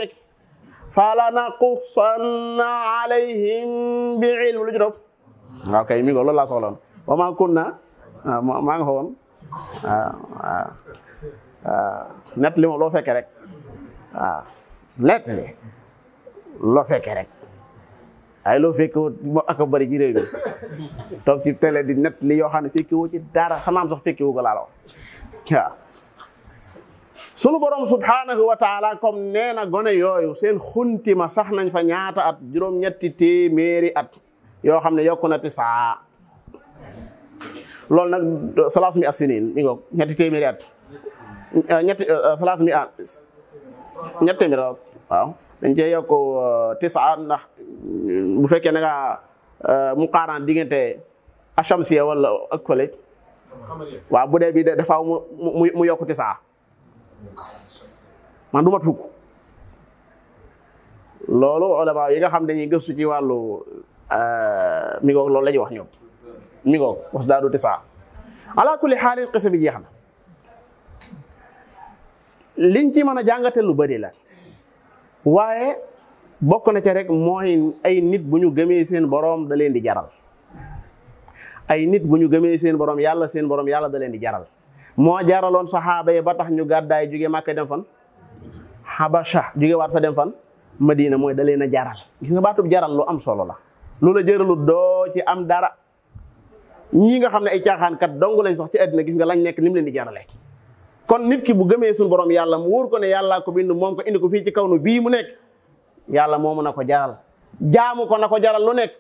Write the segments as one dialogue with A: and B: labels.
A: fekk fala naqussanna alayhim bi ilm lu juróom waaw kay mi ngo loolu laa soxloon wa ma kunna maa nga fa woon net li moom loo fekkee rek waaw net li loo fekkee rek ay loo fekkewut moo ak a bëri ci réew mi toog ci télé di net li yoo xam ne fekkewu ci dara samaam sax fekkewu ko laalo waaw sunu borom subhanahu wa taala comme nee na gone yooyu seen xuntima sax nañ fa ñaata at juróom-ñetti téeméeri at yoo xam ne yokku na tisaa loolu nag salaas mi asinin mi ngoog ñetti téeméeri at salaas mi at ñetti téeméeri at waaw dañ cee yokk tisaa ndax bu fekkee ne nga mu qaaraan diggante achamsiya wala ak collège waaw bu dee bi dafa mu yokk tisaa man du mat fukk loolu ulama yi nga xam dañuy gëstu ci wàllu mi ngoog loolu la ñuy wax ñoom mi ngoog was daadu tisaa ala kulli xaalin xisa bi jeex na liñ ci mën a jàngate lu bari la waaye bokk na ca rek mooy ay nit bu ñu gëmee seen borom da leen di jaral ay nit bu ñu gëmee seen borom yàlla da leen di jaral moo jaraloon saxaaba yi ba tax ñu gàddaay jóge Makka dem fan Habasha jóge waat fa dem fan Madina mooy da leen a jaral gis nga baatub jaral lu am solo la lu la jëralu doo ci am dara ñii nga xam ne ay caaxaankat dong lañ sax ci àddina gis nga lañ nekk lim leen di jarale kon nit ki bu gëmee suñu borom yàlla mu wóor ko ne yàllaa ko bind moom ko indi ko fii ci kaw nu bii mu nekk yàlla moomu na ko jaral jaamu ko na ko jaral lu nekk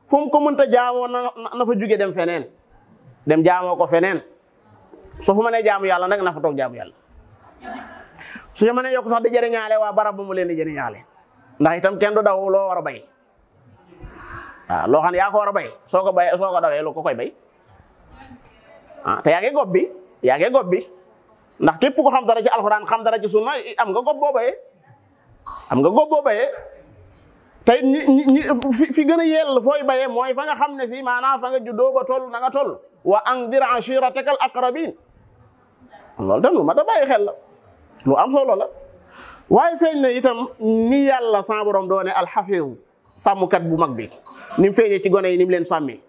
A: fu mu ko mënta jaamoo na fa jóge dem feneen dem jaamoo ko feneen soo fu ma nee jaamu yàlla nag na fa toog jaamu yàlla su ñu mënee yokk sax di jëriñaale waa barab ba mu leen di jëriñaale ndax itam kenn du daw loo war a bay waaw loo xam ne yaa ko war a bay soo ko dawee lu ko koy bay te yaa ngi gob bi ndax képp ko xam dara ci alxuraan xam dara ci sunna am nga gob boo bayee tey ñi fi gën a yell fooy bayee mooy fa nga xam ne si maanaam fa nga juddoo ba toll na nga toll wa anzir ashiratakal aqrabin loolu tam lu mat a bàyyi xel la lu am solo la waaye feeñ na itam ni yàlla sa borom doone alxafiz sàmmkat bu mag bi ni mu feeñee ci gone yi ni mu leen sàmmee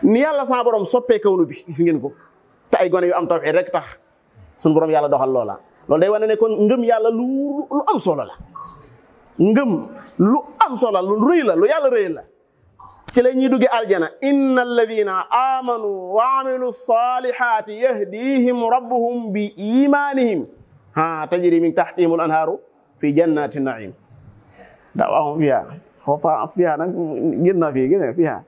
A: ni yàlla sa borom soppee kawnu bi gis ngeen ko te ay gone yu am tawxiid rek tax suñu borom yàlla doxal loola loolu day wane ne kon ngëm yàlla lu am solo la ngëm lu am solo lu rëy la lu yàlla rëy la ci la ñuy dugge aljana inna alladina amanu wa amilu salihati yahdihim rabbuhum bi imanihim tajri min tahtihim al anharu fi jannati naim da'wahum fiha nag gën naa fii gën fiha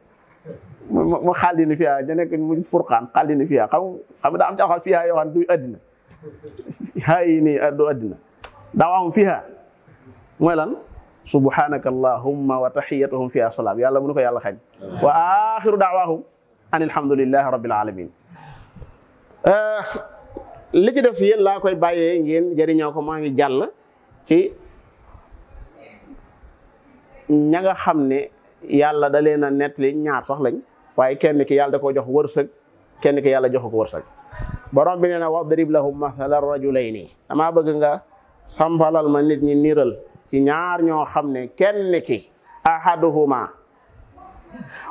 A: mu xaldini fiha ja nekk mu furqaan xaldini fiha xam daa am ci axal fiha yoo xam du addina hayi ni du addina da'wahum fiha mooy lan subhanaka allahumma wa tahiyyatuhum fiha salaam yàlla mënu ko yàlla xañ wa axiru da'wahum an alhamdulillahi rabbil alamin li ci def si yéen laa koy bàyyee ngeen jëriñoo ko maa ngi jàll ci ña nga xam ne yàlla da leen a nettali ñaar sax lañ waaye kenn ki yàlla da koo jox wërsëg kenn ki yàlla jox ko wërsëg borom bi nee na wadrib lahum mathala rajulayni damaa bëgg nga sampalal ma nit ñi niral ci ñaar ñoo xam ne kenn ki ahaduhuma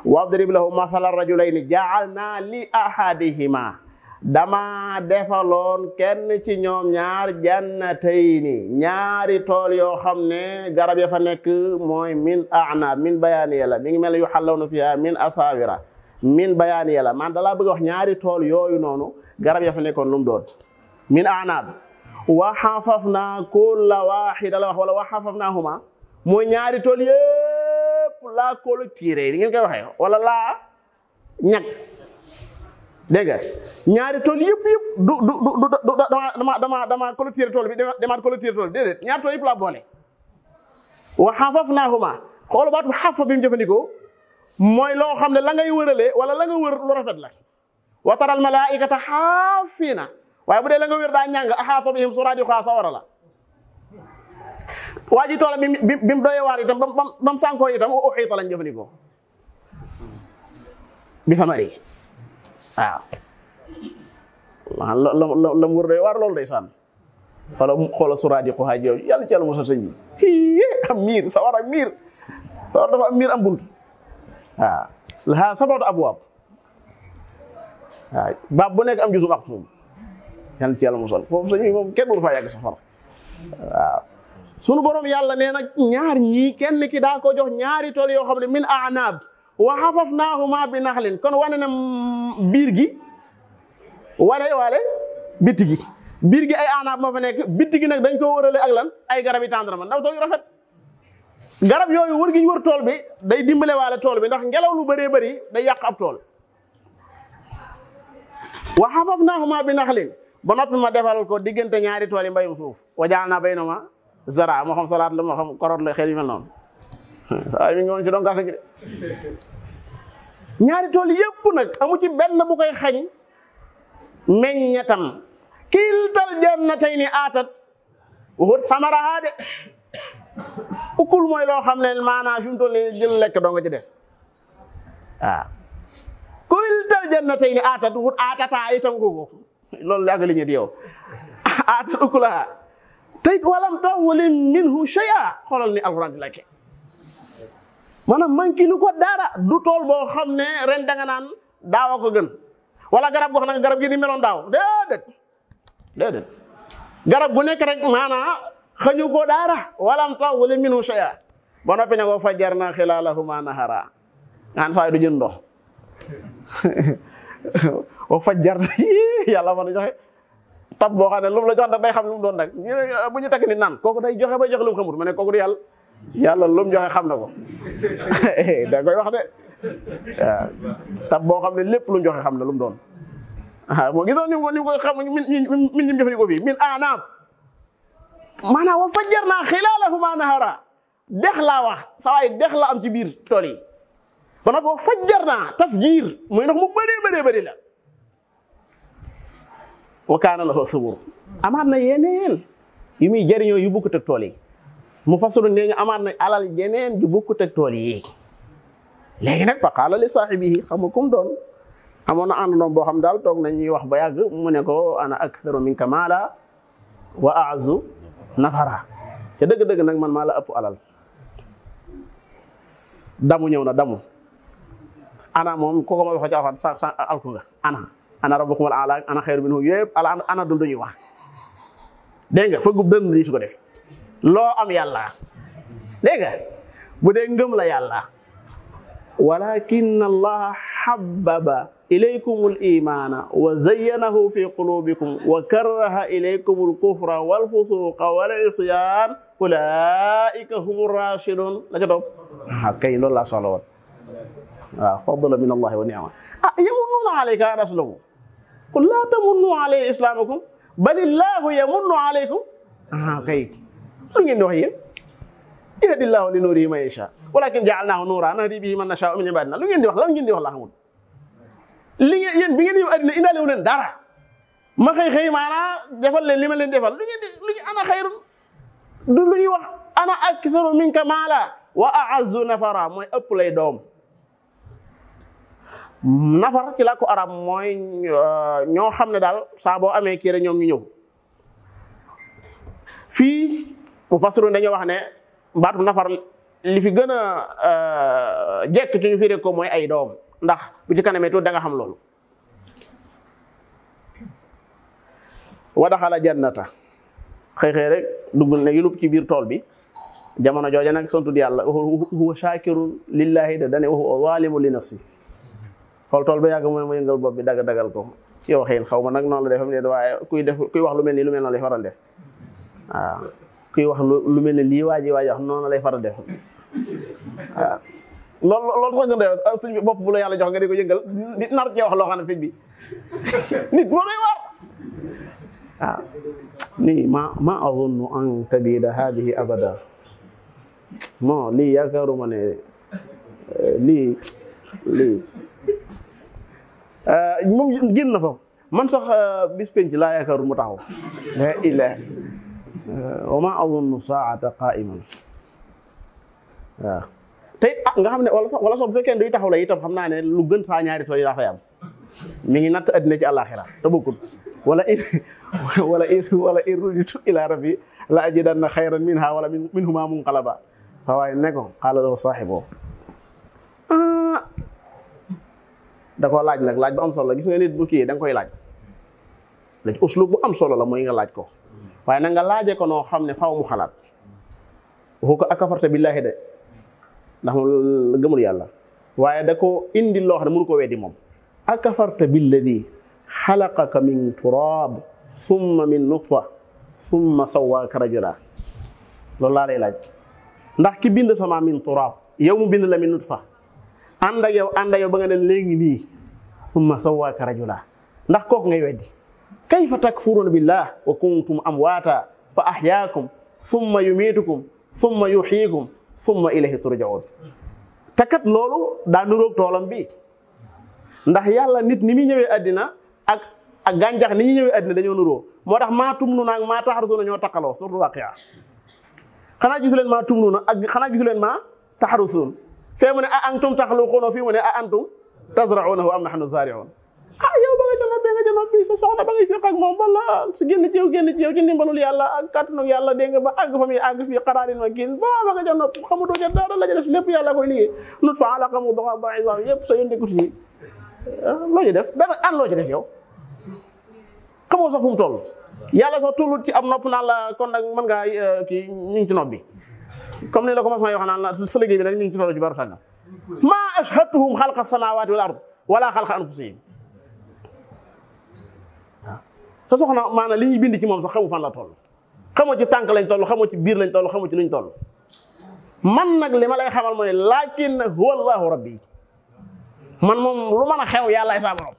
A: wadrib lahum mathala rajulayni ja'alna li ahadihima dama defaloon kenn ci ñoom ñaar jannatayni ñaari tool yoo xam ne garab ya fa nekk mooy min a'nab min bayaaniya la mi ngi mel yu xallawna fiha min asawira min bayaaniya la man dalaa bëgg wax ñaari tool yooyu noonu garab ya fa nekkoon lu mu doon min a'nab wa xafafna kulla waxida la wax wala wa xafafnahuma mooy ñaari tool yëpp laa clôturé di ngeen koy waxee wala laa ñag dégg nga ñaari tool yëpp du dama clôturé tool bi demaat clôturé tool bi déedéet ñaari tool yëpp laa boole wa xafafnahuma xoolu baatu xafa bi mu jëfandikoo mooy loo xam ne la ngay wëralee wala la nga wër lu rafet la wa taral malaikata xaafina waaye bu dee la nga wér daa ñàng axaata bihim suraadiquhaa sawara la waa ji toolam bi mu doyee waar itam ba mu sànkoo itam uxiita lañ jëfandikoo bi famari waaw la mu wër doy waar loolu day sànn xoola suraadi ko xaaj yow yàlla ci yàlla mosal sëñ bi am miir sa war ak miir sa war dafa am miir am bunt waaw la sabatu abwaab waaw baab bu nekk am juzu maqsuum yàlla ci yàlla mosal foofu sëñ bi moom kenn mënu faa yàgg safara waaw sunu borom yàlla nee na ñaar ñii kenn ki daa ko jox ñaari tool yoo xam ne min a'naab wa hafafnaahuma bi naxlin kon wane na biir gi wale bitti gi biir gi ay a'naab moo fa nekk bitti gi nag dañ ko wërale ak lan ay garab yi tàndarma ndaw taw yu rafet garab yooyu wër gi ñu wër tool bi day dimbale waale tool bi ndax ngelaw lu bëree bëri day yàq ab tool wa hafafnaahuma bi naxlin ba noppi ma defal ko diggante ñaari tool yi mbayum suuf wa ja'alnaa baynahuma zara moo xam salaat la moo xam korot la xel yu mel noonu waaye mi ngi woon ci doon gasa gi de ñaari tool yëpp nag amu ci benn bu koy xañ meññetam kiltal jannatayni aatat waxut samaraha de ukul mooy loo xam ne maanaam fi mu toll nii jël lekk doo nga ci des waaw kiltal jannatayni aatat waxut aatataa itam ko loolu yàgg li ñu di yow aatat ukulaha tey walam tawlim minhu shay'a xoolal ni alxuraan di lakke maanaam manki lu ko dara du tool boo xam ne ren danga naan daawa ko gën wala garab goo xam ne garab gi ni meloon daaw déedéet garab gu nekk rek maanaam xañu ko dara walam tawlim minhu shay'a ba noppi ne wa fajjarna xilaalahuma nahara ngaan faay du jën ndox wa fajjarna yàlla mën a joxe tab boo xam ne lu mu la jox day xam lu mu doon nag bu ñu takk nit naan kooku day joxe bay joxe lu mu xamut ma ne kooku du yàlla lu mu joxe xam na ko da koy wax de waaw tab boo xam ne lépp lu mu joxe xam na lu mu doon waaw moo gisoon ni ko xam min ñim jëfandikoo fii min anaab maanaam wa fajjarnaa xilaalahuma nahara dex laa wax sa waay dex la am ci biir tool yi ba nag wa fajjarnaa tafjiir muy ndox mu bëree la wa kaana lahu subur amaat na yeneen yu muy jëriñoo yu bokkut ak tool yi mu fassiru nee ñu amaat na alal yeneen yu bokkut ak tool yi léegi nag fa qaala li saahibihi xam nga kum doon amoon na àndandoom boo xam daal toog nañuy wax ba yàgg mu ne ko ana aktharu minka maala wa a'zu nafara ca dëgg-dëgg nag man maa la ëpp alal damu ñëw na damu ana moom kooku ma wax ci alxuraan sa alku nga ana rabbukumul a'la ana xayru minhu yëpp ana dul duñuy wax dégg nga fëggub dënn di su ko def loo am yàlla dégg nga bu dee ngëm la yàlla walakin allaha habbaba ilaykumul imana wa zayyanahu fi qulubikum wa karaha ilaykumul kufra wal fusuqa wal isyan ulaika humur rashidun la ca topp kay loolu laa soxla woon waaw fadla min allahi wa ni'ma yamunnuna alayka an aslamu qul la tamunnu alayya islamakum balillahu yamunnu alaykum kay lu ngeen di wax yéen yahdillahu li nuurihi man yasha walakin ja'alnahu nuuran nahdi bihi man nasha'u min ibadina lu ngeen di wax lan ngeen di wax la xamul li ngeen yéen bi ngeen di addina indaale wu leen dara ma xëy maanaa defal leen li ma leen defal lu ngeen ana xayrun du lu ñuy wax ana aktharu minka maala wa a'azzu nafara mooy ëpp lay doom nafar ci làkku arab mooy ñoo xam ne daal saa boo amee kii rek ñoom ñu ñëw fii mufassirun dañoo wax ne baatu nafar li fi gën a jekk ci ñu fi rek ko mooy ay doom ndax bu ci kanamee tuuti da nga xam loolu wa daxala jannata xëy rek dugg ne yulub ci biir tool bi jamono jooja nag sontud yàlla huwa shakirun lillahi da dane huwa zalimun li nafsi xool tool ba yàgg mooy ma yëngal bopp bi dagal ko ci waxin xaw ma nag noonu la defam ne waaye kuy wax lu mel nii lu mel noonu lay faral def waaw kuy wax lu mel ne lii waa ji wax noonu lay faral def waaw loolu sax nga def sëñ bi bopp bu la yàlla jox nga di ko yëngal di nar cee wax loo xam ne sëñ bi nit moo doy waar waaw nii ma azunnu an tabida hadihi abada non lii yaakaaruma ne lii moom génn na fa man sax bis penc laa yaakaaru mu taxaw la ilaha wa ma azunnu saata qa'iman waaw tey nga xam ne wala sax bu fekkee duy taxaw la itam xam naa ne lu gën faa ñaari tool yi daa fay am mi ngi natt addina ci àllaaxira te bokkul wala in ruditu ila rabbi la ajidanna xayran minha wala minhuma munqalaba waaye ne ko qaala lahu saahibuhu da koo laaj nag laaj bu am solo la gis nga nit bu kii da nga koy laaj uslub bu am solo la mooy nga laaj ko waaye nag nga laajee ko noo xam ne faaw mu xalaat waxu ko akafarta billahi de ndax moom gëmul yàlla waaye da ko indi loo xam ne mënu ko weddi moom akafarta billadi xalaqaka min turab summa min nutfa summa sawwaaka rajula loolu laa lay laaj ndax ki bind sama min turab yow mu bind la min nutfa ànd ak yow ba nga ne léegi nii summa sawwaaka rajula ndax kooku ngay weddi kayfa takfuruuna billah wa kuntum amwaata fa ahyaakum summa yumiitukum summa yuhyiikum summa ilayhi turja'uun te kat loolu daa nuroog toolam bi ndax yàlla nit ni muy ñëwee àddina ak gàncax ni ñuy ñëwee àddina dañoo nuroo moo tax maa tumnuuna ak maa taxarusuuna ñoo takkaloo surtout Waaqia xanaa gisu leen maa tumnuuna ak xanaa gisu leen maa taxarusuun fee mu ne a antum taxluquunahu fii mu ne a antum tazra'uunahu am nahnu zaari'uun yow ba nga ca noppi sa soxna ba ngay séq ak moom wala su génn ci yow ci ndimbalul yàlla ak kàttanu yàlla dégg nga ba àgg fa muy àgg fii xaraarin ma kii ba nga ca noppi xamutoo ca dara la ca def lépp yàlla koy liggéey nut fa alaqa mudghatan ba izam yëpp sa yoon nekkut ci loo ci def dara loo ci def yow xamoo sax fu mu toll yàlla sax tullut ci am nopp naan la kon nag mën ngaa kii ñu ngi ci nopp bi comme ni la commencement yoo xam naan la sa liggéey bi nag ñu ngi ci toll ci baru sànga maa ashhadtuhum xalqa samawati wal ard wala xalqa anfusihim sa soxna maanaam li ñuy bind ci moom sax xamu fan la toll xamoo ci tànk lañ toll xamoo ci biir lañ toll xamoo ci luñ toll man nag li ma lay xamal mooy lakin huwa allahu rabbi man moom lu mën a xew yàllaay saa borom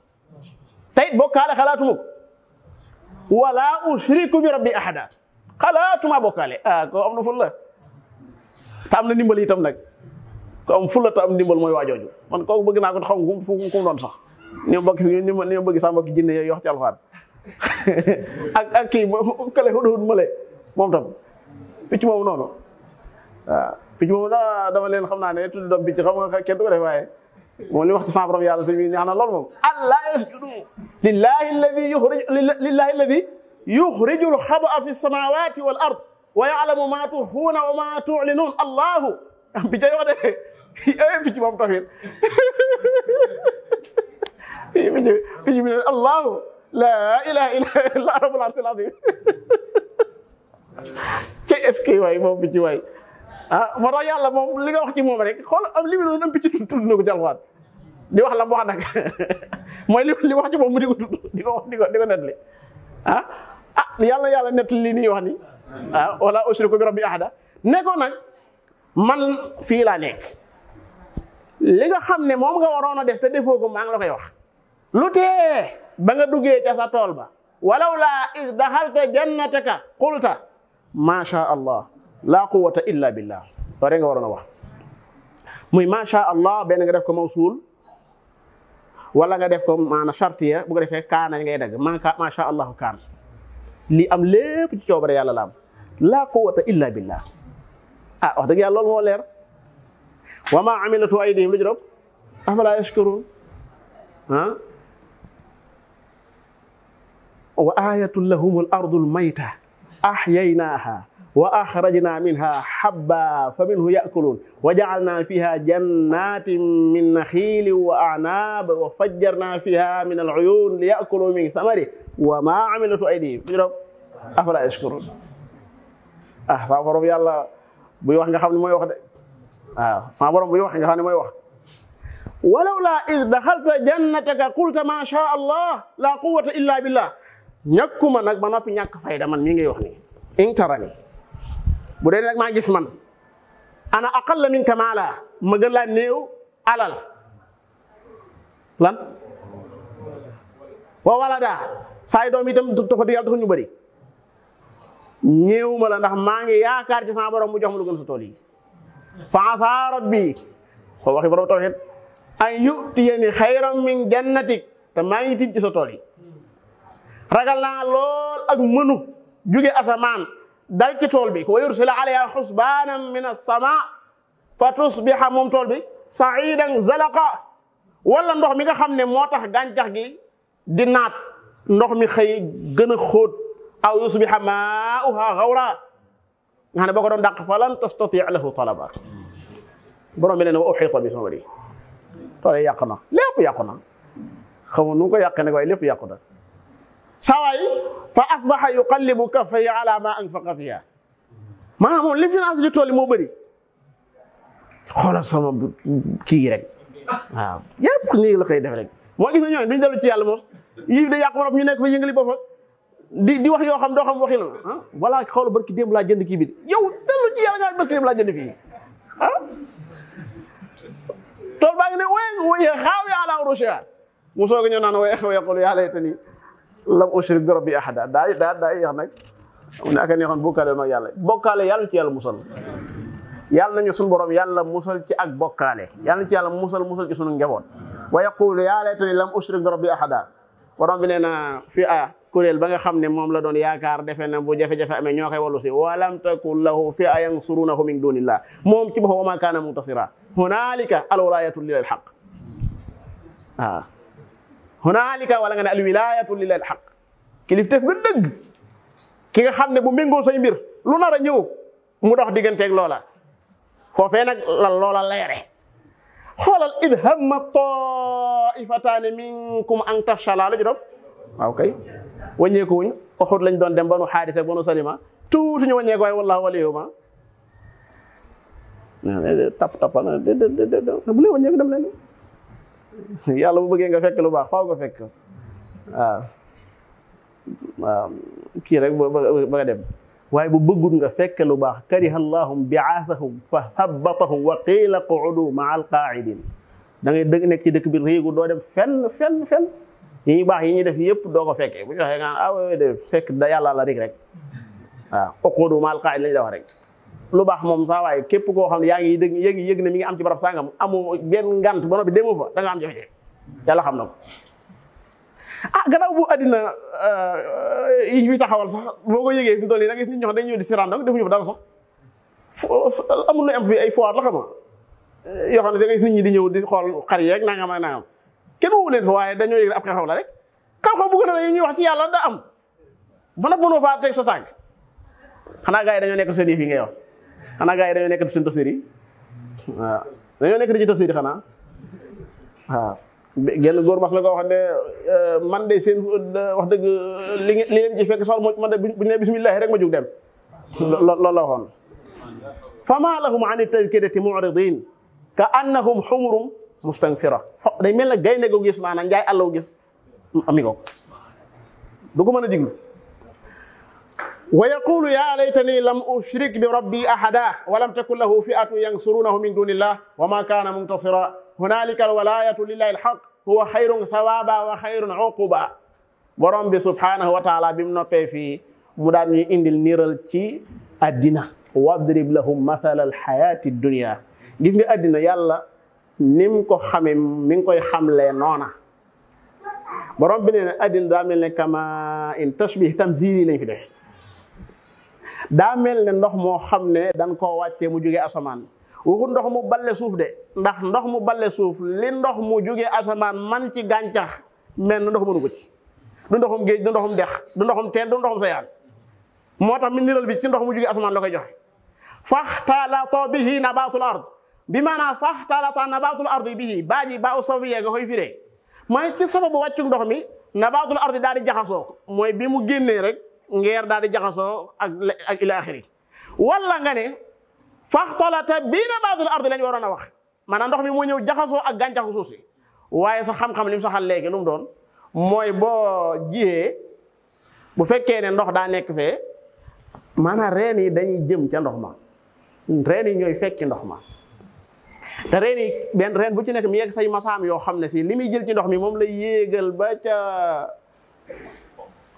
A: tey bokkaale xalaatuma ko wala ushriku bi rabbi ahada xalaatuma bokkaale ko am na ful la te am na ndimbal itam nag ko am ful la te am ndimbal mooy waajooju man kooku bëgg naa ko xam fu mu doon sax ni ma bëgg sax mbokki jinne yooyu wax ci alxuraan ak kii kële hudhud male moom tam picc moom noonu waaw picc moom dama leen xam naa ne tuddi doom picc xam nga kenn du ko def waaye moom li wax ci sa borom yàlla suñu ñaan na lool moom alla yasjudu lillahi alladi yuxriju al-xaba'a fi as-samawati wal ard wa ya'lamu ma tukhfuuna wa ma tu'linuun allahu picc yoo de picc moom tafit picc bi ne allahu la ilaha illa rabbul arsil azim ci est-ce que waay moom picc waay moo tax yàlla moom li nga wax ci moom rek xool am li mu doon am picc tudd na ko ci alxuraan di wax la mu wax nag mooy li wax ci moom mu di ko tudd di ko nettali yàlla nettali li nii wax ni wala ushriku bi rabbi ahada ne ko nag man fii laa nekk li nga xam ne moom nga waroon a def te defoo ko maa ngi la koy wax lu tee ba nga duggee ca sa tool ba walaw laa iz daxalta jannataka qulta ma sha allah la quwwata illa billah loolu rek nga waroon a wax muy ma sha allah benn nga def ko mawsul wala nga def ko maanaam chartiya bu ko defee kaana ngay dagg ma sha allah kaan lii am lépp ci coobare yàlla la am la quwwata illa billah wax dëgg yàlla loolu moo leer wa ma amilatu aydihim lu juróom afala yashkurun wa ayatun lahum al-ardu al-mayta ahyaynaha wa akhrajna minha habba faminhu ya'kulun wa ja'alna fiha jannatin min nakhilin wa a'nab wa fajjarna fiha min al-'uyun liya'kulu min thamarihi wa ma 'amilatu aydihim afala yashkurun sa borom yàlla buy wax nga xam ne mooy wax de sa borom buy wax nga xam ne mooy wax walaw la iz dakhalta jannataka qulta ma sha Allah la quwwata illa billah ñàkkuma nag ba noppi ñàkk fayda man mii ngay wax nii in tarani bu dee nag maa gis man ana aqalla minka maala ma gën laa néew alal lan wa walada saay doom itam dafa di yàlla taxu ñu bëri ñéewuma la ndax maa ngi yaakaar ci sama borom mu jox ma lu gën sa tool yi fa asa rabbi ko waxi borom tawhid an yu'tiyani xayran min jannatik te maa ngi tiit ci sa tool yi ragal naa lool ak mënu jóge asamaan dal ci tool bi wa yursila alayha xusbaanan min as-samaa fa tusbiha moom tool bi sa'iidan zalaqa wala ndox mi nga xam ne moo tax gàncax gi di naat ndox mi xëy gën a xóot aw yusbiha maa'uha ghawra nga xam ne boo ko doon dàq falan tastati' lahu talaba borom bi nee na wa uhiita bi samari tool yi yàq na lépp yàqu na xamu nu ko yàqee nag waaye lépp yàqu na sawaay fa asbaha yuqallibu kaffayhi ala ma anfaqa fiha maanaam moom li finance ci tool yi moo bëri xoolal sama kii rek waaw yëpp nii la koy def rek moo gis na ñooñu duñ dellu ci yàlla moos yii da yàq ma ñu nekk fa yëngali boppam di wax yoo xam doo xam waxi la ah voilà xool barki démb laa jënd kii bi yow dellu ci yàlla nga barki démb laa jënd fii ah tool baa ngi ne wéy xaaw yaa ala urushiha mu soog a ñëw naan wa yaqulu yaa laytanii lam ushrik bi rabbi ahada daa yéex nag mu ne aka neexoon bokkaale mag yàlla bokkaale yàlla ci yàlla musal yàlla nañu suñu borom yàlla musal ci ak bokkaale yàlla na ci yàlla musal ci sunu njaboot wa yaqulu yaa laytanii lam ushrik bi rabbi ahada borom bi nee na fi kuréel ba nga xam ne moom la doon yaakaar defe na bu jafe-jafe amee ñoo koy wallu si walam takun lahu fi'a yansurunahu min dunillah moom ci boppam wa ma kaana muntasira hunaalika alwilaayatu lillahi alhaq waaw hunaalika wala nga ne alwilaayatu lillahi alhaq kilifteef nga dëgg ki nga xam ne bu méngoo say mbir lu nar a ñëw mu dox digganteeg loola foofee nag la loola leere xoolal id hamma taifataani minkum an tafshala la ju doon waaw kay wàññeeku wuñ Uhud lañ doon dem banu Haarisa banu Salima tuuti ñu wàññeeku waaye wallaahu waliyuhuma tapal bu leen wàññeeku dem leen yàlla bu bëggee nga fekk lu baax faaw nga fekk waaw kii rek ba nga dem waaye bu bëggut nga fekk lu baax kariha Allahum bi'athahum fa thabbatahum wa qiila qu'udu ma'a al-qa'idin da ngay dëgg nekk ci dëkk bi réegu doo dem fenn yi baax yi ñuy def yëpp doo ko fekkee bu ñu waxee nga de fekk da yàlla la rek waaw uqudu ma'al qa'id lañ la wax rek lu baax moom saa waaye képp koo xam ne yaa ngi dégg yëg ne mi ngi am ci barab sangam amu benn ngant ba noppi demoo fa da nga am jafe-jafe yàlla xam na ko gannaaw bu àddina yi fi taxawal sax boo ko yëgee fi toll yi da nga gis nit ñoo xam dañu ñëw di si randang defuñu fa dara sax amul lu am fi ay foire la xama yoo xam ne da nga gis nit ñi di ñëw di xool xar yeeg nangam ak nangam kenn woowu leen fa waaye dañoo yëg ab xew-xew la rek xew-xew bu gën a ñuy wax ci yàlla da am ba nag mënoo faa teg sa tànk xanaa gars yi dañoo nekk seen yëf yi ngay wax xanaa gars yi dañoo nekk seen tafsir yi waaw dañoo nekk di ci tafsir yi xanaa waaw genn góor mas la ko wax ne man de seen wax dëgg li leen ci fekk sax man de bu ñu ne bismillahi rek ma jug dem loolu la waxoon fama lahum an tadkirati mu'ridin ka annahum humurum mustanfira day mel na gaynde go gis maanaam njaay àllaw gis ami ko du ko mën a diglu wa yaqulu ya laytani lam ushrik bi rabbi ahada wa lam takun lahu fi'atun yansurunahu min dunillah wa ma kana muntasira hunalika alwalayatu lillahi alhaq huwa khayrun thawaba wa khayrun uquba borom bi subhanahu wa ta'ala bi mu noppee fii mu daan ñuy indil niiral ci addina wadrib lahum mathala alhayati dunya gis nga addina yàlla nim ko xame mi ngi koy xamlee noona borom bi nee na addina daa mel ne kama in tashbih tamthili lañ fi def daa mel ne ndox moo xam ne dañ koo wàccee mu jógee asamaan waxul ndox mu balle suuf de ndax ndox mu balle suuf li ndox mu jógee asamaan man ci gàncax mel na ndox mënu ko ci du ndoxum géej du ndoxum dex du ndoxum teen du ndoxum sayaan moo tax minéral bi ci ndox mu jógee asamaan la koy joxe faxtalata bihi nabatul ard bi maanaam faxtalata nabatul ardi bihi baaji ba u sobiye nga koy firee mooy ci sababu wàccug ndox mi nabatul ardi daal di jaxasoo mooy bi mu génnee rek ngeer daal di jaxasoo ak ila axiri wala nga ne faxtalata bi nabatul ardi lañ waroon a wax maanaam ndox mi moo ñëw jaxasoo ak gàncaxu suuf si waaye sa xam-xam li mu saxal léegi lu mu doon mooy boo jiyee bu fekkee ne ndox daa nekk fee maanaam reen yi dañuy jëm ca ndox ma reen yi ñooy fekki ndox ma te reen yi benn reen bu ci nekk mi yegg say masaam yoo xam ne si li muy jël ci ndox mi moom lay yéegal ba ca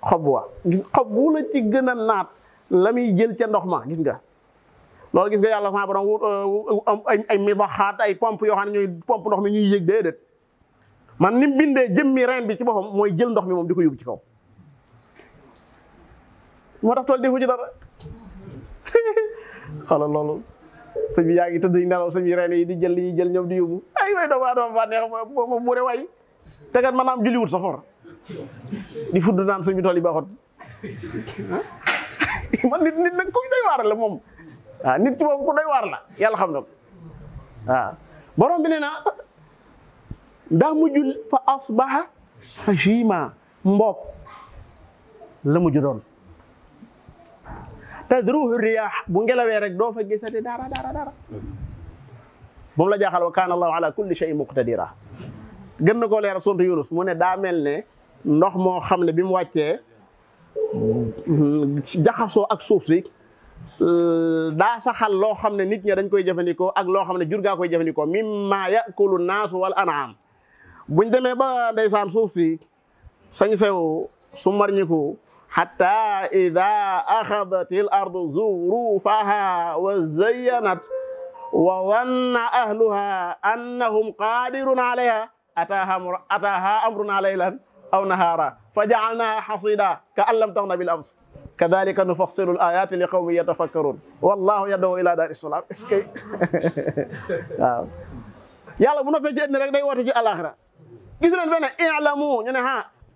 A: xob wa xob bu la ci gën a naat la muy jël ca ndox ma gis nga loolu gis nga yàlla sama borom ay midaxaat ay pompe yoo xam ne ñooy pompe ndox mi ñuy yéeg déedéet man ni mu bindee jëmmi reen bi ci boppam mooy jël ndox mi moom di ko yóbbu ci kaw moo tax tool defu ci dara xoolal loolu sëñ bi yaa ngi tëdd nelaw sëñ bi reen yi di jël li ñuy jël ñoom di yóbbu ay way doomu aadama ba neex mo mu re way te kat maanaam julliwut sa for di fudd naan suñu tool yi baaxut man nit nag ku doy waar la moom waaw nit ci moom ku doy waar la yàlla xam na ko waaw borom bi nee na daa mujjul fa asbaha hashima mbopp la mujj doon tadruhu riyaax bu ngelawee rek doo fa gisati dara moom la jaaxal wa kaana allahu ala kulli shay'in muqtadira gën na koo leer ak sontu Yunus mu ne daa mel ne ndox moo xam ne bi mu wàccee jaxasoo ak suuf si daa saxal loo xam ne nit ñi dañ koy jëfandikoo ak loo xam ne jur gaa koy jëfandikoo mimma yakulu naasu wal an'am buñ demee ba ndeysaan suuf si sañ sew su marñiku hatta ida axadat al ardu zurufaha wa zayyanat wa dhanna ahluha annahum qadirun alayha ataha amruna laylan aw nahara faja'alnaha hasida ka'an lam taghna bil ams kadhalika nufassilu al ayati li qawmin yatafakkarun wallahu yad'u ila daris salam est-ce que waaw yàlla bu noppee ci àddina rek day woote ci alaxira gis leen fene i'lamu ñu ne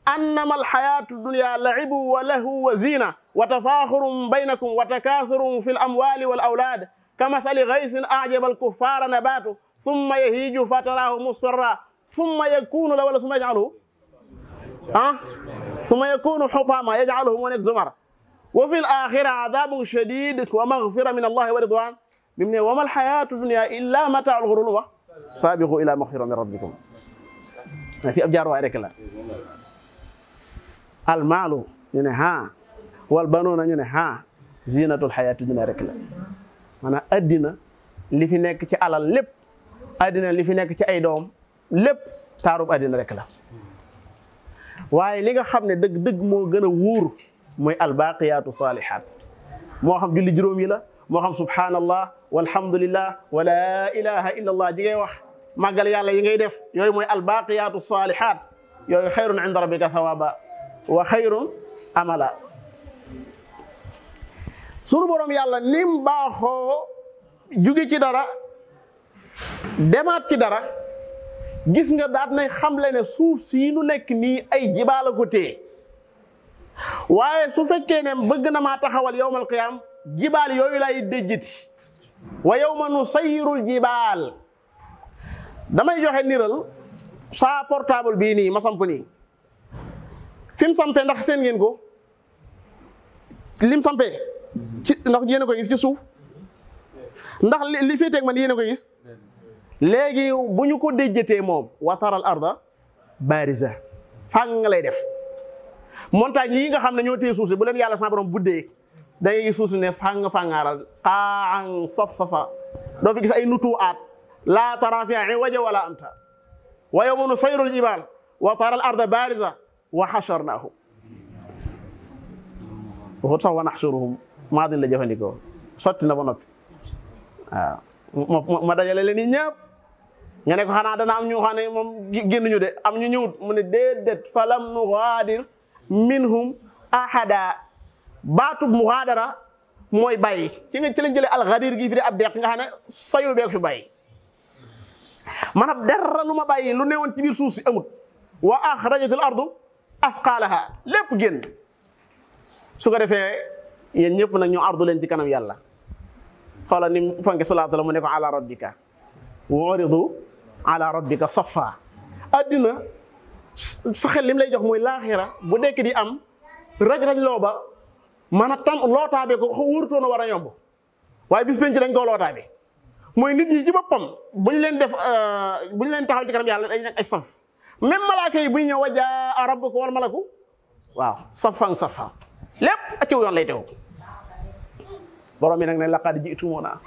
A: annama alxayatu dunya la'ibu wa lahu wa zina wa tafaxurun baynakum wa takathurun fi l amwali wal awlad kamathali ghaysin a'jaba al-kuffara nabatu thumma yahiju fatarahu musfarra thumma yakunu la wala thumma yaj'aluhu thumma yakunu hutama yaj'aluhu mu nekk zumar wa fi l-akhirati adhabun shadid wa maghfira min allahi wa ridwan mim ne wa ma alxayatu dunya illa mata'ul ghurur wa sabiqu ila maghfira min rabbikum fi ab jaar waay rek la almaalu ñu ne wal banuuna ñu ne zinatul xayaati dunya rek la maanaam addina li fi nekk ci alal lépp addina li fi nekk ci ay doom lépp taarub addina rek la waaye li nga xam ne dëgg-dëgg moo gën a wóor mooy albaqiyaatu saalihaat moo xam julli juróom yi la moo xam subhanallah walhamdulillah wa la ilaha illa allah ji ngay wax màggal yàlla yi ngay def yooyu mooy albaqiyaatu saalihaat yooyu xayrun inda rabbika thawaba wa xayrun amala sunu borom yàlla nim baaxoo juge ci dara demaat ci dara gis nga daat nay xamle ne suuf sii nu nekk nii ay jibaala ko téye waaye su fekkee ne bëgg na maa taxawal yawmal qiyaam jibaal yooyu lay déjjati wa yawma nusayyirul jibaal damay joxe niral sa portable bii nii ma samp nii fi mu sampee ndax seen ngeen ko lim sampee ci ndax yéen a koy gis ci suuf ndax li fii teg man yéen a koy gis léegi bu ñu ko déjjatee moom wa taral arda bariza fang lay def montagne yi nga xam ne ñoo téye suuf si bu leen yàlla sa borom buddee da ngay gis suuf si ne fangaaral qaan saf-safa doo fi gis ay nutu aat laa tara fiha iwaja wala amta wa yawma nusayyiru al-jibaal wa taral arda bariza wa hasharnahum waxut sax wa nahshuruhum maa din la jëfandikoo sotti na ba noppi waaw ma dajale leen ñëpp nga ne ko xanaa dana am ñu xam ne moom génnuñu de am ñu ñëwut mu ne déedéet falam nughaadir minhum ahada baatub mughadara mooy bàyyi ci lañ jëlee alxadir gi fi de ab deq nga xam ne sayul beeg fi bàyyi maanaam dara lu ma bàyyi lu newoon ci biir suuf si amut wa axrajatil ardu asqaalaha lépp génn su ko defee yéen ñëpp nag ñu ardu leen ci kanam yàlla xoola ni fonke salaatu la mu ne ko ala rabbika wuridu ala rabbika safa addina sa xel lim lay jox mooy laaxira bu dekk di am raj-raj loo ba man a tam lootaabe ko wóorutoon a war a yomb waaye bis penc dañ koo lootaabe mooy nit ñi ci boppam buñ leen def buñ leen taxaw ci kanam yàlla dañ nekk ay saf même malaaka yi buñ ñëw wajaa rabbuka wal malaku waaw safan safa lépp ci yoon lay teew borom mi nag ne laqad ji'tumuna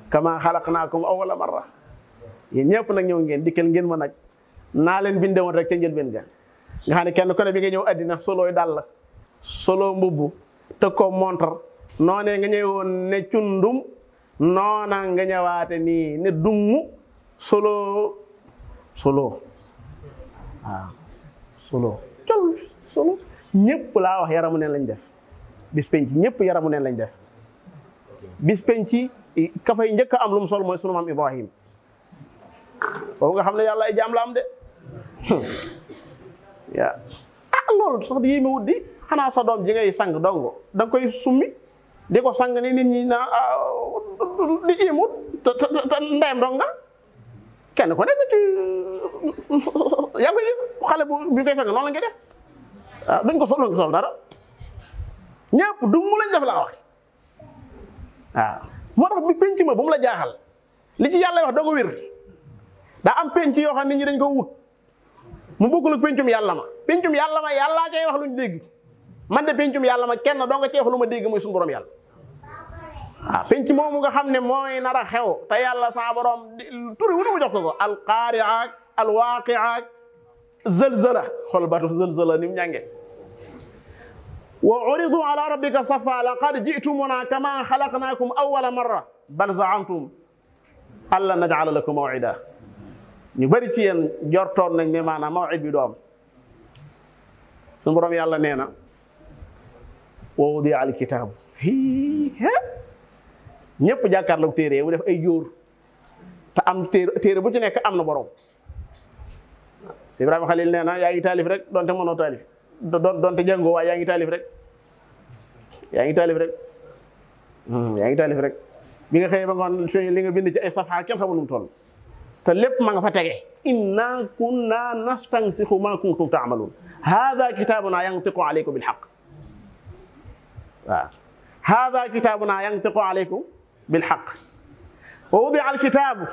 A: kama xalaqnaakum awwala marra yéen ñëpp nag ñëw ngeen dikkal ngeen ma nag naa leen binde woon rek ca njëlbéen ga nga xam ne kenn ku ne bi nga ñëw addina solooy dàll solo mbubb te ko montar noonee nga ñëwoon ne cundum noona nga ñëwaate nii ne dummu solo waaw solo col solo ñëpp laa wax yaramu neen lañ def bis penc ñëpp yaramu neen lañ def bis penc ka fay njëkk a am lu mu sol mooy sunu maam Ibrahim boobu nga xam ne yàlla ay jaam la am de yaa loolu sax di yéeme wut di xanaa sa doom ji ngay sang dongo da nga koy summi di ko sang ni nit ñi naa di yéemut te ndeyam dong nga kenn ko nekk ci yaa ngi koy gis xale bu koy sang noonu lañ koy def duñ ko sol dara ñëpp du mu lañ def laa wax moo tax bi penc ma bu mu la jaaxal li ci yàlla wax doo ko wér daa am penc yoo xam nit ñi dañ ko wut mu bokkul ak pencum yàlla ma yàllaa cay wax lu ñu dégg man de pencum yàlla ma kenn doo nga cay wax lu ma dégg mooy suñu borom yàlla penc moomu nga xam ne mooy nar a xew te yàlla sa borom turi wu mu jox ko alqaari'a alwaaqi'a zalzala xol baatu zalzala ni mu ñànge wa uridu ala rabbika safa laqad ji'tumuna kama xalaqnakum awwala marra bal za'amtum alla naj'ala lakum maw'ida ñu bari ci yéen jortoon nañ ne maanaam maw'id bi doom suñu borom yàlla nee na wa wudi'a al-kitaab ñëpp jàkkaarloog téere mu def ay jóor te am téere bu ci nekk am na borom si Ibrahima Khalil nee na yaa ngi taalif rek donte mënoo taalif donte jàngoo waaye yaa ngi taalif rek yaa ngi taalif rek bi nga xëyee ba ngoon li nga bind ci ay safha kenn xamul nu mu toll te lépp ma nga fa tege inna kunna nastansixu ma kuntum taamaluun hada kitabuna yantiqu alaykum bilhaq waaw hada kitabuna yantiqu alaykum bilhaq wa wudia alkitaabu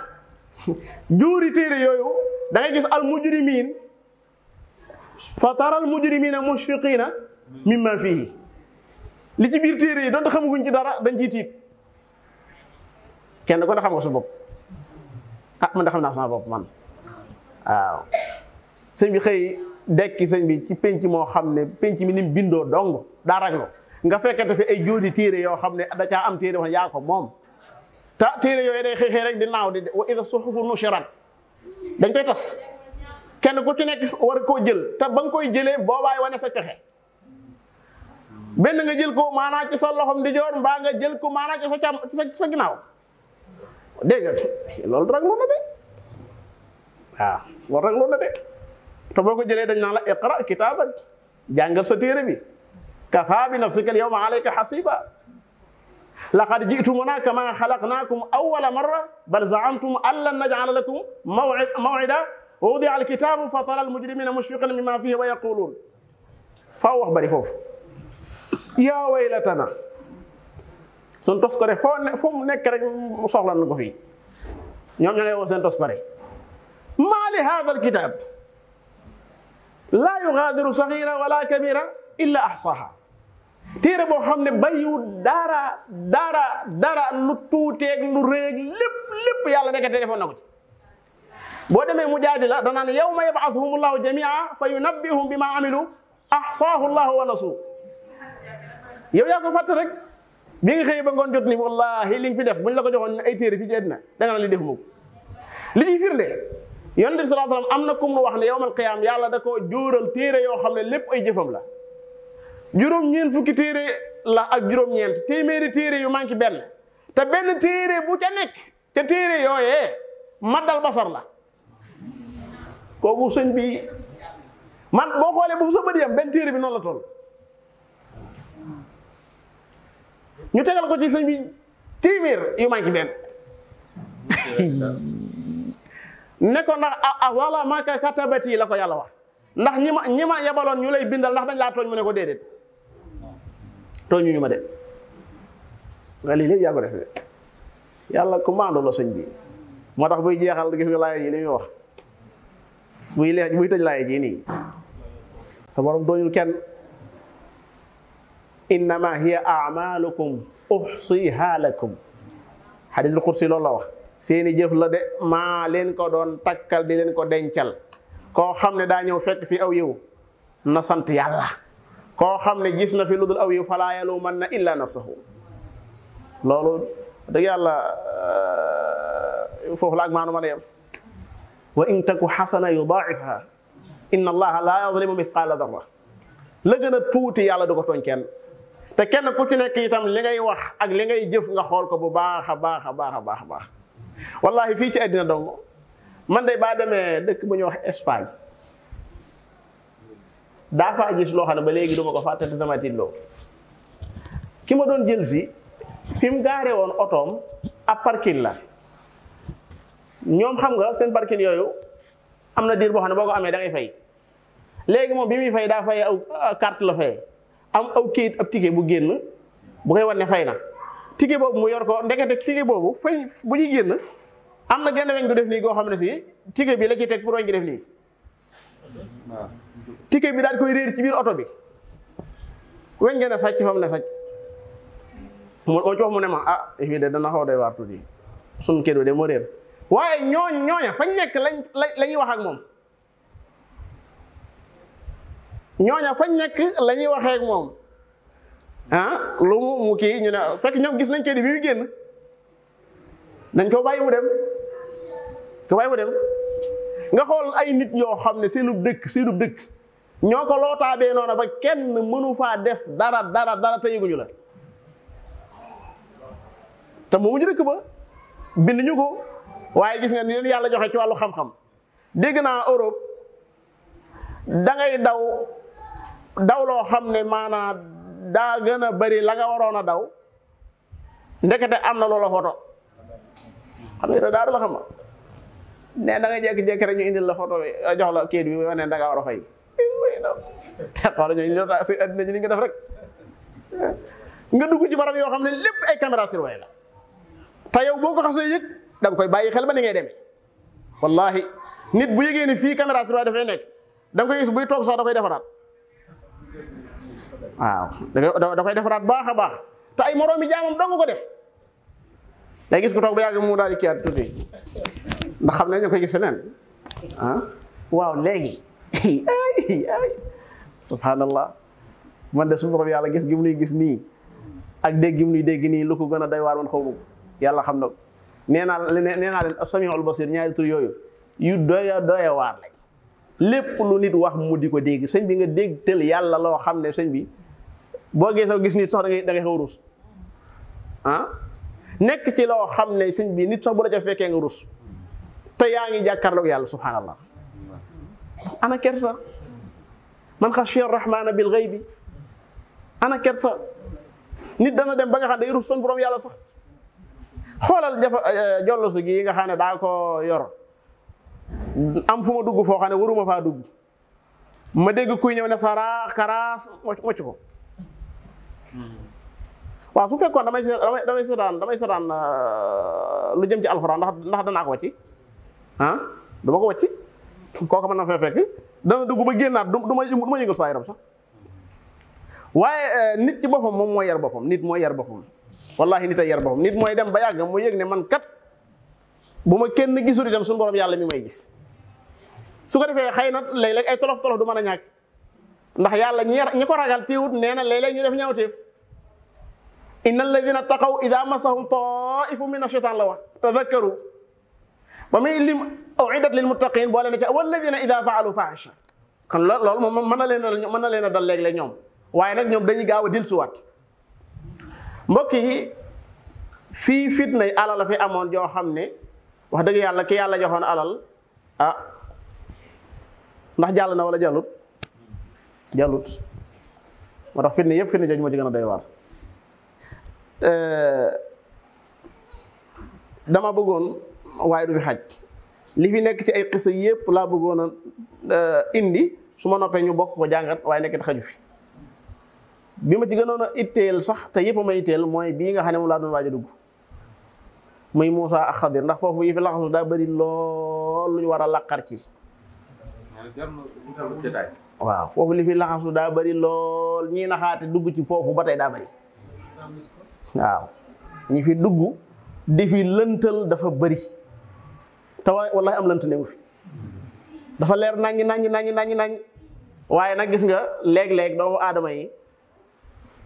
A: juuri téere yooyu da ngay gis almujrimin fa tara almujrimina mushfiqina mimma fihi li ci biir téere yi doonte xamaguñ ci dara dañ ciy tiit kenn ko ne xam nga sa bopp man da xam naa sama bopp man waaw sëñ bi xëy dekki sëñ bi ci penc moo xam ne penc mi ni mu bindoo dong daa raglo nga fekkete fi ay jóodi téere yoo xam ne da caa am téere wax yaa ko moom te téere yooyu day xëy rek di naaw di wa ida suhufu nushirat dañ koy tas kenn ku ci nekk war koo jël te ba nga koy jëlee boobaay wane sa texe benn nga jël ko maanaa ci sa loxom di joor mbaa nga jël ko maanaa ci sa càmm ci sa ginnaaw dégg nga loolu raglu na de loolu raglu na de te boo ko jëlee dañ naan la iqra kitaabak jàngal sa téere bi kafa bi nafsika al yawma alayka hasiba laqad ji'tumuna kama khalaqnakum awwala marra bal za'amtum an lan naj'ala lakum maw'ida wa wudi'a al kitabu fa tara al mujrimina mushfiqina mimma fihi wa yaqulun faaw wax bari foofu yaa waylatana sun toskare foo mu nekk rek mu soxla na ko fii ñoom ñoo lay woo seen toskare maa li haadha alkitab laa yugaadiru sagira wala kabira illa ahsaha téere boo xam ne bàyyiwul dara lu tuuteeg lu réeg lépp yàlla nekkate defoon na ko ci boo demee Mujaadila danaan yawma yab'athuhum allahu jami'a fa yunabbihum bima amilu ahsaahu allahu wa nasu yow yaa ko fàtte rek bi nga xëy ba ngoon jot ni wallahi li nga fi def buñ la ko joxoon ay téere fi ci àddina da nga naan li defuma ko li ciy firnde yonent bi sallallahu alayhi wasallam am na ku mu wax ne yawmal qiyaam yàlla da koo jóoral téere yoo xam ne lépp ay jëfam la juróom-ñeent fukki téere la ak juróom-ñeent téeméeri téere yu manqué benn te benn téere bu ca nekk ca téere yooyee maddal basar la kooku sëñ bi man boo xoolee bu sa bët yam benn téere bi noonu la toll ñu tegal ko ci sëñ bi téeméer yu manqué benn ne ko ndax azalamaka katabati la ko yàlla wax ndax ñi ma yebaloon ñu lay bindal ndax dañ laa tooñ mu ne ko déedéet tooñu ñu ma de nga lii lépp yaa ko def de yàlla ku maandoo la sëñ bi moo tax buy jeexal gis nga laaya ji li muy wax buy tëj laaya ji nii sa borom tooñul kenn innama hiya a'malukum uhsiha lakum hadiisul qudsi loolu la wax seeni jëf la de maa leen ko doon takkal di leen ko dencal koo xam ne daa ñëw fekk fi aw yiw na sant yàlla koo xam ne gis na fi lu dul aw yiw falaa yalumanna illa nafsahu loolu dëgg yàlla foofu la ak maanu ma a yem wa in taku xasana yudaa'ifha inna allaha la yadlimu mithqala darra la gën a tuuti yàlla du ko tooñ kenn te kenn ku ci nekk itam li ngay wax ak li ngay jëf nga xool ko bu baax a baax a baax a baax a baax wallahi fii ci àddina dong man de baa demee dëkk bu ñuy wax Espagne daa faa gis loo xam ne ba léegi duma ko fàtte te dama tiitloo ki ma doon jël si fi mu gaaree woon otoom ab parking la ñoom xam nga seen parking yooyu am na diir boo xam ne boo ko amee da ngay fay léegi moom bi muy fay daa fay aw carte la fay am aw kayit ab ticket bu génn bu koy wan ne fay na ticket boobu mu yor ko ndekete ticket boobu fay bu ñuy génn am na genn weñ gu def nii goo xam ne si ticket bi la ciy teg pour weñ gi def nii ticket bi daal koy réer ci biir oto bi weñ ngeen a sàcc fa mu ne sàcc moo ci wax mu ne ma ah fii de dana xaw doy waar tuuti suñu kédo de moo réer waaye ñooña fañ nekk la ñuy wax ak moom ñooña fañ nekk la ñuy waxee ak moom ah lu mu kii ñu ne fekk ñoom gis nañ kédo bi muy génn nañ ko bàyyi mu dem nga xool ay nit yoo xam ne seenub dëkk ñoo ko lootaabee noonu ba kenn mënu faa def dara te yëguñu la te moomu ñu dëkk ba bind ñu ko waaye gis nga ni leen yàlla joxe ci wàllu xam-xam dégg naa Europe da ngay daw loo xam ne maanaam daa gën a bari la nga waroon a daw ndekete am na loola photo xam nga daal la xam ne da nga jékki-jékki rek ñu indil la photo bi jox la kayit bi wane da nga war a fay te xoolal ñooñu si àddina ji ni nga def rek nga dugg ci barab yoo xam ne lépp ay caméra surveillée la te yow boo ko xasee yëg da nga koy bàyyi xel ba ni ngay demee wallahi nit bu yëgee ni fii caméra surveillée dafay nekk da nga koy gis buy toog sax da koy defaraat waaw da koy defaraat baax a baax te ay moroomi jaamam dong ko def day gis ko toog ba yàgg mu daal di kiyaat tuuti ndax xam ne ñu koy gis feneen waaw léegi ay subhanallah man de suñu borom yàlla gis gi mu nuy gis nii ak dégg gi mu nuy dégg nii lu ko gën a doy waar man xaw ma ko yàlla xam na ko nee naa leen as-sami'ul basir ñaari tur yooyu yu doya waar lañ lépp lu nit wax mu di ko dégg sëñ bi nga dégg tël yàlla loo xam ne sëñ bi boo gisoo gis nit sax da ngay xaw rus nekk ci loo xam ne sëñ bi nit sax bu la ca fekkee nga rus te yaa ngi jàkkaarloog yàlla subhanallah ana kersa man xashiya rahmaana bil ghaybi ana kersa nit dana dem ba nga xam ne day rus son borom yàlla sax xoolal jollosu gi nga xam ne daa ko yor am fu ma dugg foo xam ne waruma faa dugg ma dégg kuy ñëw ne sara karaas mocc ko waaw su fekkoon damay seetaan lu jëm ci alxuraan ndax danaa ko wàcci duma ko wàcci kooku mën na fee fekk dana dugg ba génnaat du ma yëngal saa yaram sax waaye nit ci boppam moom mooy yar boppam nit mooy yar boppam wallahi nit ay yar boppam nit mooy dem ba yàgg mu yëg ne man kat bu ma kenn gisul dem suñu borom yàlla mi may gis su ko defee xëy na léeg-léeg ay tolof du mën a ñàkk ndax yàlla ñi ko ragal teewut nee na léeg-léeg ñu def ñaawteef inna alladina taqaw ida masahum taifum min ash-shaytan la wax tadakkaru ba muy lim uiddat lil muttaqin boole na ci walladina ida faalu fahisha kon loolu moom mën na leen a dal léeg-léeg ñoom waaye nag ñoom dañuy gaaw a dilsuwaat mbokk yi fii fitna yi alal la fi amoon joo xam ne wax dëgg yàlla ki yàlla joxoon alal ndax jàll na wala jàllut moo tax fitna yëpp fitna jooju moo ci gën a doy waar dama bëggoon waaye du fi xaj li fi nekk ci ay xisa yëpp laa bëggoon a indi su ma noppee ñu bokk ko jàngat waaye nekk xaju fi bi ma ci gënoon a itteel sax te yëpp ma itteel mooy bii nga xam ne moom laa doon waaj a dugg muy Muusa ak Xadir ndax foofu yi fi laxasu daa bëri lool lu ñu war a laqar ci waaw foofu li fi laxasu daa bëri lool ñii naxaate dugg ci foofu ba tey daa bëri waaw ñi fi dugg di fi lëntal dafa bëri te wallahi am lënt newu fi dafa leer naññ waaye nag gis nga léeg-léeg doomu aadama yi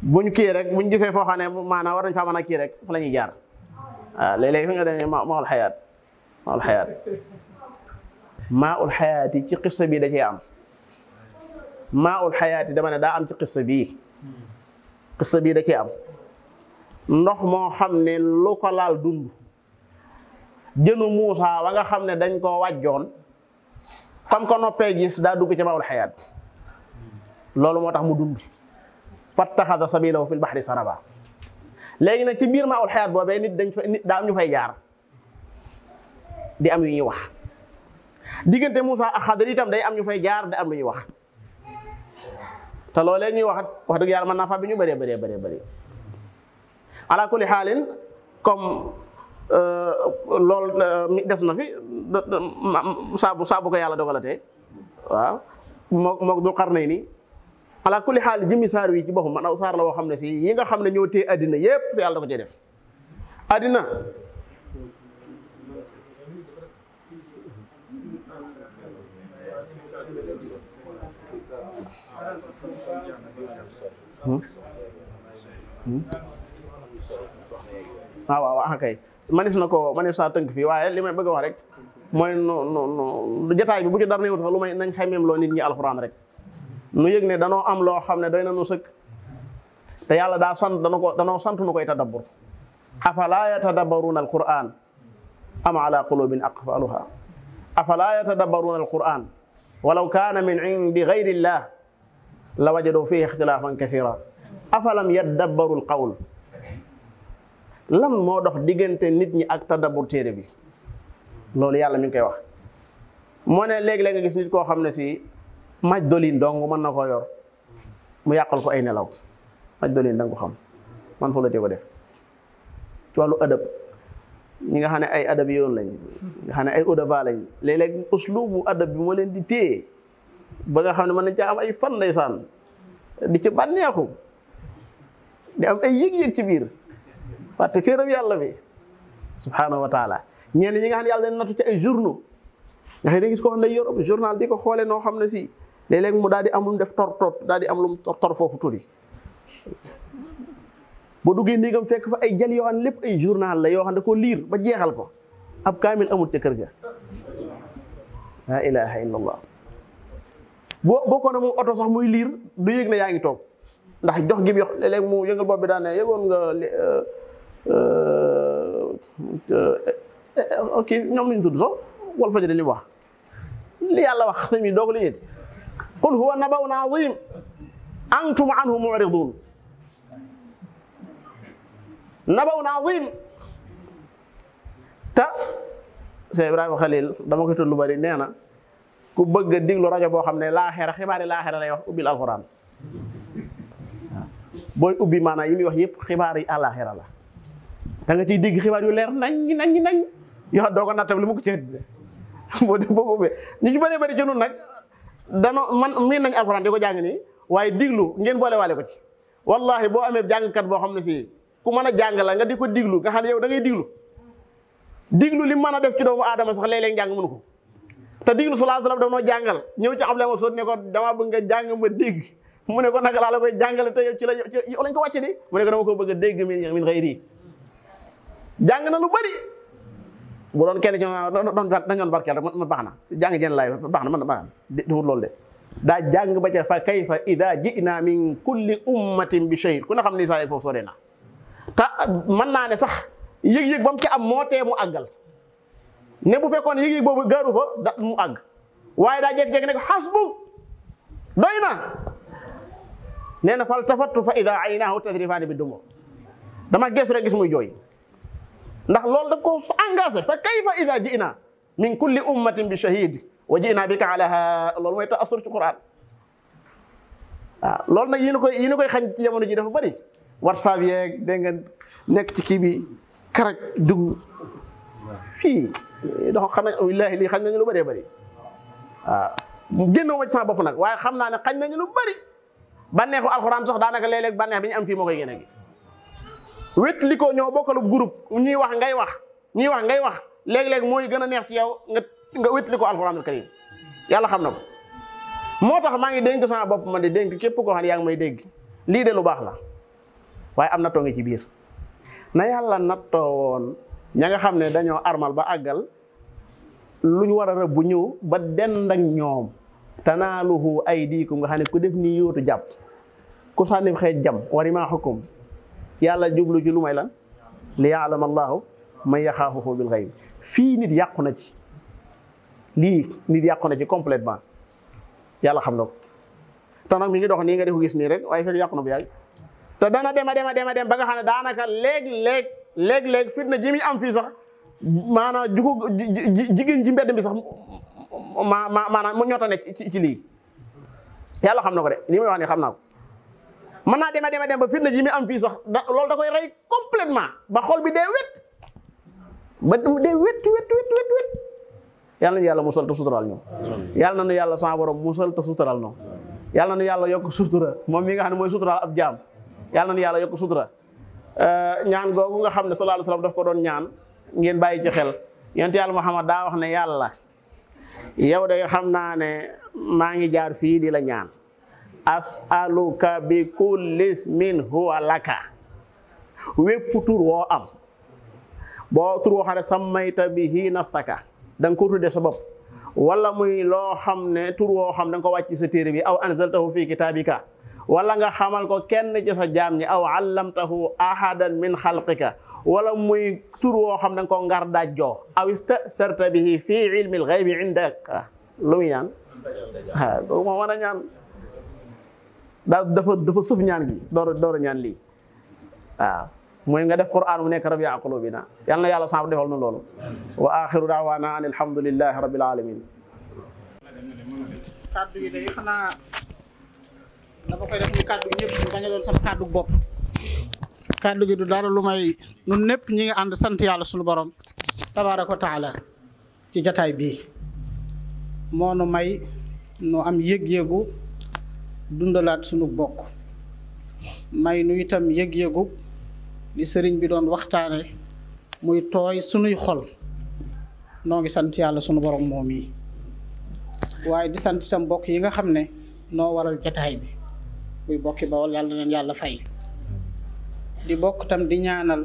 A: buñ kii rek buñ gisee foo xam ne maanaam war nañ faa mën a kii rek fa la ñuy jaar waaw léeg-léeg fi nga demee maul xayaat yi ci xissa bi da cee am maul xayaat yi dama ne daa am ci xissa bii da cee am ndox moo xam ne lu ko laal dund jënu Muusa wa nga xam ne dañ koo wàjjoon fam ko noppee gis daa dugg ci maawul xayaat loolu moo tax mu dund fattaxada sabilahu fil bahri saraba léegi nag ci biir maawul xayaat boobee nit daa am ñu fay jaar di am yu ñuy wax diggante Muusa ak Xadir itam day am ñu fay jaar di am lu ñuy wax te loolee ñuy wax dëgg yàlla mën naa fa bi ñu bëree ala kulli xaalin comme loolu des na fi saabu ko yàlla dogalatee waaw mook du xarnay ni ala kulli xaal jëmmi saar wi ci boppam man aw saar la woo xam ne si yi nga xam ne ñoo téye addina yépp fi yàlla da ko cee def addina waaw kay manis saa tënk fii waaye li may bëgg a wax rek mooy no jotaay bi bu ci dara ne wut lu may nañ xaymeem loo nit ñi alxuraan rek nu yëg ne danoo am loo xam ne doy na nu sëkk te yàlla danoo sant nu koy tadabbur afala yatadabbaruna alquran am ala qulubin aqfaluha afala yatadabbaruna alquran walaw kaana min indi gayri llah la wajadu fihi ixtilaafan kathira afalam yadabbaru alqawl lan moo dox diggante nit ñi ak tadabbur téere bi loolu yàlla mi ngi koy wax moo ne léegi-léeg nga gis nit koo xam ne si maj dolin dong mën na koo yor mu yàqal ko ay nelaw maj dolin danga ko xam man foo la tee ko def ci wàllu adab ñi nga xam ne ay adab yoon lañ nga xam ne ay udaba lañ léeg-léeg uslubu adab bi moo leen di téye ba nga xam ne mën nañ caa am ay fan ndeysaan di ci bànneexu di am ay yëg-yëg ci biir parce que téeram yàlla bi subhanahu wa taala ñenn ñi nga xam ne yàlla leen nattu ci ay journaux nga xam ne gis ko xam ne yor journal di ko xoole noo xam ne si léeg-léeg mu daal di am lu mu def tor daal di am lu mu tor foofu tuuti boo duggee néegam fekk fa ay jël yoo xam ne lépp ay journal la yoo xam ne ko liir ba jeexal ko ab kaamil amul ca kër ga la ilaha illa allah boo ko ne moom oto sax muy liir du yëg ne yaa ngi toog ndax jox gi bi yox léeg-léeg mu yëngal bopp bi daan ne yëgoon nga ok ñoom lañu tudd sax wal fajri li mu wax li yàlla wax sëñ bi doo ko li ñeeti qul huwa naba'un azim antum anhu mu'ridun naba'un azim ta Seex Ibrahima Khalil dama koy tudd lu bari nee na ku bëgg a diglu rajo boo xam ne laaxira xibaari laaxira lay wax ubbil alxuraan booy ubbi maanaam yi muy wax yëpp xibaar yi àllaaxira la da nga ciy dégg xibaar yu leer nañ yoo doo ko nattab li mu ko ci boo ko ubbee ñu ci bëree bëri ci nun nag danoo man miin nañ alxuraan di ko jàng nii waaye diglu ngeen boole waale ko ci wallahi boo amee jàngkat boo xam ne si ku mën a jàng la nga di ko diglu nga xam ne yow da ngay diglu li mën a def ci doomu aadama sax léeg-léeg njàng mënu ko te diglu sallallahu alayhi wasallam daf noo jàngal ñëw ci Abdullah Mas'ud ne ko dama bëgg nga jàng ma dégg mu ne ko naka laa la koy jàngale te yow ci yow lañ ko wàcce di mu ne ko dama ko bëgg a dégg min ghayri jàng na lu bari bu doon kenn ci dañoon barkeel rek man baax na jàng jenn laay baax na man baax na defut loolu de daa jàng ba ca fa kayfa idha ji'na min kulli ummatin bi shahid ku na xam ni saa foofu sore na te mën naa ne sax yëg-yëg ba mu ci am moo tee mu àggal ne bu fekkoon yëg-yëg boobu gaaru fa da mu àgg waaye daa jékki-jékki ne ko hasbu doy na nee na fal tafattu fa idha aynaahu tadrifaani bi dumu dama gis rek gis muy jooy ndax loolu daf ko engagé fa kayfa idha ji'na min kulli ummatin bi shahid wa ji'na bika ala loolu mooy ta'assur ci Qur'an waaw loolu nag yi ñu koy xañ ci jamono ji dafa bari WhatsApp yeeg dégg nga nekk ci kii bi karaj dugg fii dafa xam nañ wallaahi lii xañ nañu lu bëree bëri waaw génnoo ma ci sama bopp nag waaye xam naa ne xañ nañu lu bëri bànneexu alxuraan sax daanaka léeg-léeg bànneex bi ñu am fii moo koy génne gi wét li ko ñoo bokkalu groupe ñuy wax ngay wax léeg-léeg mooy gën a neex ci yow nga wét li ko alxuraanul karim yàlla xam na ko moo tax maa ngi dénk sama bopp ma di dénk képp koo xam ne yaa ngi may dégg lii de lu baax la waaye am nattoo ngi ci biir na yàlla nattoo woon ña nga xam ne dañoo armal ba àggal lu ñu war a rëbb bu ñëw ba dend ak ñoom tanaaluhu aydikum nga xam ne ku def nii yóotu jàpp ku sànni xeej jam wari maa xukum yàlla jublu ci lu may lan li ya'lam allahu man yaxaafuhu bil gayb fii nit yàqu na ci lii nit yàqu na ci complètement yàlla xam na ko te nag mi ngi dox nii nga di ko gis nii rek waaye fekk yàqu na bu yàgg te dana dem ba nga xam ne daanaka léeg-léeg fitna ji mi am fii sax maanaam jigéen ji mbedd mi sax maanaam mu ñoota ne ci lii yàlla xam na ko de li may wax nii xam naa ko mën naa dem ba fitna ji mi am fii sax loolu da koy rey complètement ba xol bi dee wét ba dee wét yàlla nañu yàlla musal te sutural ñoom yàlla nañu yàlla sama borom musal te sutural ñoom yàlla nañu yàlla yokk sutura moom mi nga xam ne mooy sutural ab jaam yàlla nañu yàlla yokk sutura ñaan googu nga xam ne sallallahu alayhi wasallam daf ko doon ñaan ngeen bàyyi ci xel yonent yàlla Muhammad daa wax ne yàlla yow de xam naa ne maa ngi jaar fii di la ñaan as'aluka bi kulli ismin huwa laka wépp tur woo am boo tur woo xam ne sammayta bihi nafsaka da nga ko tudde sa bopp wala muy loo xam ne tur woo xam da nga ko wàcc sa téere bi aw anzaltahu fi kitabika wala nga xamal ko kenn ci sa jaam ñi aw allamtahu ahadan min xalqika wala muy tur woo xam da nga ko ngar dajjoo aw istasarta bihi fi ilmi al-ghaybi indaka lu muy ñaan doo ma mën a ñaan dafa sëf ñaan gi door a ñaan lii waaw mooy nga def Qur'an mu nekk rabi'a qulubina yal na yàlla sàmm defal na loolu wa axiru da'wana an alhamdulillahi rabbil alamin
B: kaddu gi day xanaa dama koy def ni kaddu gi ñëpp ñu bañ a doon sama kaddu bopp kaddu gi du dara lu may ñun ñëpp ñi ngi ànd sant yàlla suñu borom tabaaraka wa taala ci jataay bii moo nu may nu am yëg-yëgu dundalaat suñu bokk may nu itam yëg-yëgu li sëriñ bi doon waxtaane muy tooy sunuy xol noo ngi sant yàlla sunu borom moom yi waaye di sant itam bokk yi nga xam ne noo waral jataay bi muy bokki Bawol yàlla na leen yàlla fay di bokk itam di ñaanal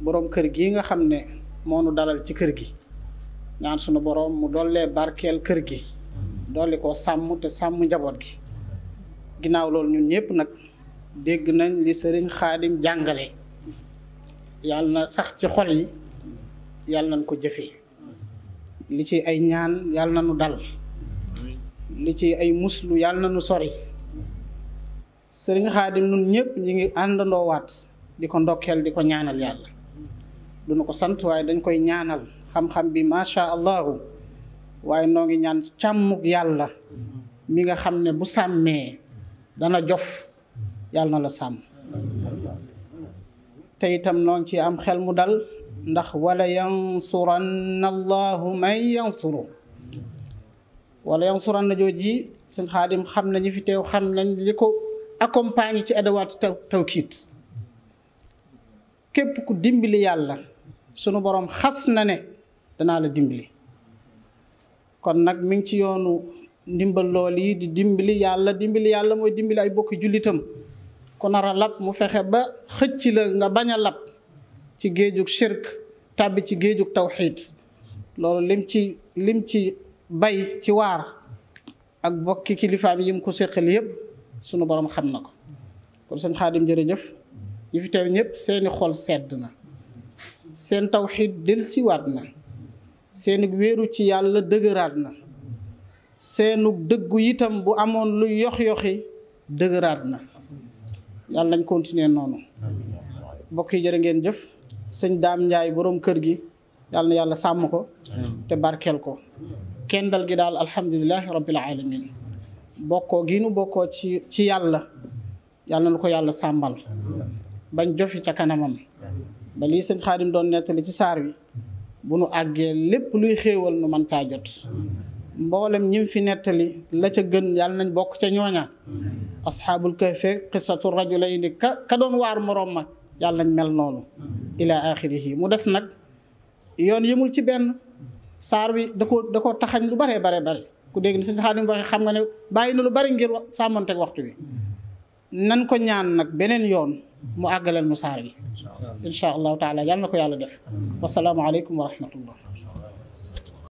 B: borom kër gi nga xam ne moo nu dalal ci kër gi ñaan sunu borom mu dollee barkeel kër gi dolli ko sàmm te sàmm njaboot gi ginnaaw loolu ñun ñëpp nag dégg nañ li sëriñ Xaadim jàngale yàlla na sax ci xol yi yàlla nañ ko jëfee li ci ay ñaan yàlla na nu dal li ci ay muslu yàlla na nu sori sëriñ Xaadim nun ñëpp ñi ngi àndandoo waat di ko ndokkeel di ko ñaanal yàlla duñu ko sant waaye dañ koy ñaanal xam-xam bi macha allahu waaye noo ngi ñaan càmmuk yàlla mi nga xam ne bu sàmmee dana jof yàlla na la sàmm te itam noo ngi ci am xel mu dal ndax wala yansuranna allahu man yansuru wala yansuranna jooji sëñ Xaadim xam nañu fi teew xam nañ li ko accompagne ci adawaatu tawkiit képp ku dimbali yàlla sunu borom xas na ne danaa la dimbali kon nag mi ngi ci yoonu ndimbal lool yi di dimbali yàlla mooy dimbali ay bokki jullitam ku nar a lab mu fexe ba xëcc la nga bañ a lab ci géejug shirk tàbbi ci géejug tawxiid loolu lim ci bay ci waar ak bokki kilifaam yi mu ko séqal yëpp sunu borom xam na ko kon sëñ Xaadim jërëjëf ñi fi teew ñëpp seeni xol sedd na seen tawxiid dellusiwaat na seeni wéeru ci yàlla dëgëraat na seenu dëggu itam bu amoon lu yox-yoxi dëgëraat na yàlla nañ continuer noonu mbokk yi jërë ngeen jëf sëñ Daam Njaay boroom kër gi yàlla na yàlla sàmm ko te barkeel ko kendal gi daal alhamdulilahi rabbil alamin bokkoo gi nu bokkoo ci yàlla yàlla na ko yàlla sàmmal bañ jofi ca kanamam ba lii sëñ Xaadim doon nettali ci saar wi bu nu àggee lépp luy xéewal nu man caa jot mboolem ñi fi nettali la ca gën yàlla nañ bokk ca ñooña asxaabul kahfi qissatu rajulayni ka doon waar moroom ma yàlla nañ mel noonu ila axirihi mu des nag yoon yëmul ci benn saar bi da ko taxañ lu bare ku dégg ni sëñ Xaadim waxe xam nga ne bàyyi na lu bari ngir sàmmanteeg waxtu bi nan ko ñaan nag beneen yoon mu àggaleel mu saar bi insha allahu taala yàlla na ko yàlla def wasalaamu aleykum wa rahmatullah